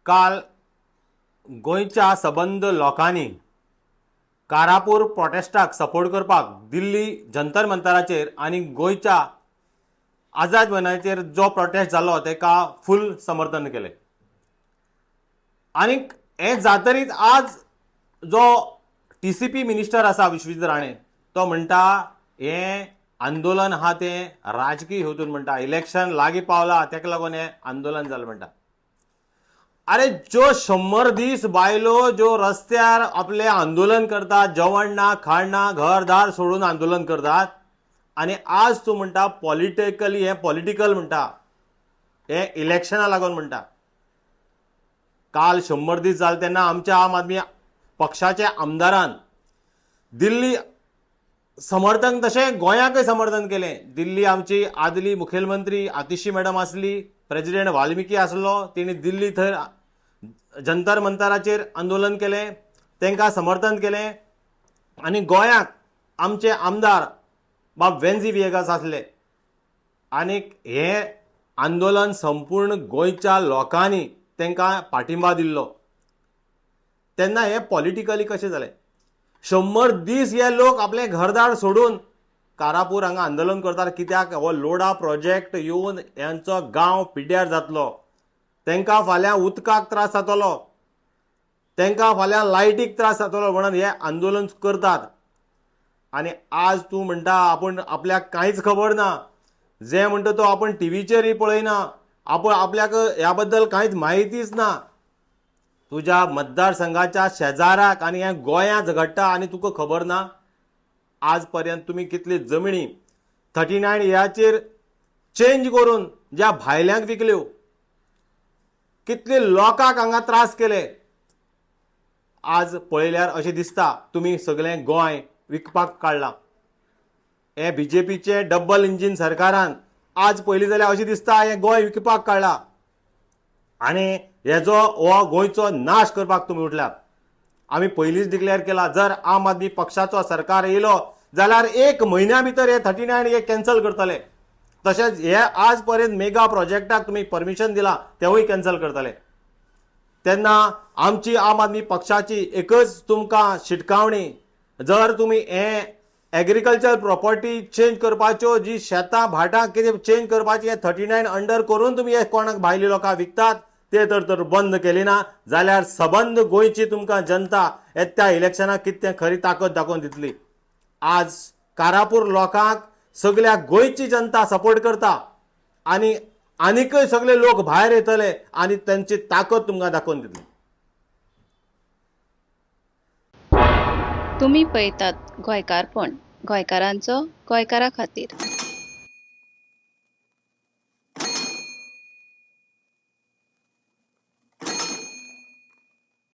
काल गोंयच्या सबंद लोकांनी कारापूर प्रोटेस्टाक सपोर्ट करपाक दिल्ली जंतर मंतराचेर आनी गोंयच्या आझाद मैदानाचेर जो प्रोटेस्ट जालो ताका फूल समर्थन केलें. आनीक हें जातरीत आज जो TCP minister आसा विश्वजीत राणे तो म्हणटा हें आंदोलन आहा तें राजकीय हेतून म्हणटा, इलेक्शन लागीं पावला तेका लागून हें आंदोलन जालें म्हणटा. अरे ज्यो 100 दीस बायलो ज्यो रस्त्यार आपलें आंदोलन करतात, जेवण ना खाण ना, घरदार सोडून आंदोलन करतात, आनी आज तूं म्हणटा पॉलिटिकली हें पॉलिटिकल म्हणटा, हें इलेक्शना लागून म्हणटा. काल 100 दीस जाले तेन्ना आमच्या आम आदमी पक्षाच्या आमदारान दिल्ली समर्थन तशें गोंयाकय समर्थन केलें. दिल्ली आमची आदली मुखेलमंत्री आतिशी मॅडम आसली, प्रेजिडेंट वाल्मिकी आसलो, तेणी दिल्ली थंय जंतर मंतराचेर आंदोलन केलें, तांकां समर्थन केलें. आनी गोंयाक आमचे आमदार बाब वेन्झी व्हिएगास आसले. आनीक हें आंदोलन संपूर्ण गोंयच्या लोकांनी तांकां पाठिंबा दिल्लो. तेन्ना हें पॉलिटिकली कशें जालें? 100 दीस हे लोक आपलें घरदार सोडून कारापूर हांगा आंदोलन करतात कित्याक हो लोडा प्रोजेक्ट येवन यांचो गांव पिड्ड्यार जातलो, तांकां फाल्यां उदकाक त्रास जातलो, तांकां फाल्यां लायटीक त्रास जातलो म्हणून हे आंदोलन करतात. आनी आज तूं म्हणटा आपूण आपल्याक कांयच खबर ना, जें म्हणटा तो आपूण टिवीचेरय पळयना, आपूण आपल्याक ह्या बद्दल कांयच म्हायतीच ना. तुज्या मतदारसंघाच्या शेजाराक आनी ह्या गोंयांत झगडटा आनी तुका खबर ना. आज पर्यंत तुमी कितली जमिनी 39 ह्याचेर चेंज करून ज्या भायल्यांक विकल्यो, कितले लोकांक हांगा त्रास केले. आज पळयल्यार अशें दिसता तुमी सगळें गोंय विकपाक काडलां. हें बीजेपीचें डबल इंजीन सरकारान आज पळयलें जाल्यार अशें दिसता हें गोंय विकपाक काडलां आनी हेजो हो गोंयचो नाश करपाक तुमी उठल्यात. आमी पयलींच डिक्लेअर केला, जर आम आदमी पक्षाचो सरकार येयलो जाल्यार 1 म्हयन्या भितर हे 39 हे कॅन्सल करतले. तशेंच हे आज पर्यंत मेगा प्रोजेक्टाक तुमी परमिशन दिला तेवूय कॅन्सल करतले. तेन्ना आमची आम आदमी पक्षाची एकच तुमकां शिटकावणी, जर तुमी हे एग्रीकल्चर प्रॉपर्टी चेंज करपाच्यो जी शेतां भाटां कितें चेंज करपाची हे 39 अंडर करून तुमी हे कोणाक भायले लोकांक विकतात ते तर बंद केली ना जाल्यार सबंद गोंयची तुमकां जनता येत्या इलेक्शनाक कितें खरी ताकद दाखोवन दितली. आज कारापूर लोकांक सगल्या गोंयची जनता सपोर्ट करता आनी आनीकय सगळे लोक भायर येतले आनी तांची ताकद तुमकां दाखोवन दितली. तुमी पळयतात गोंयकारपण, गोंयकारांचो गोंयकारा खातीर.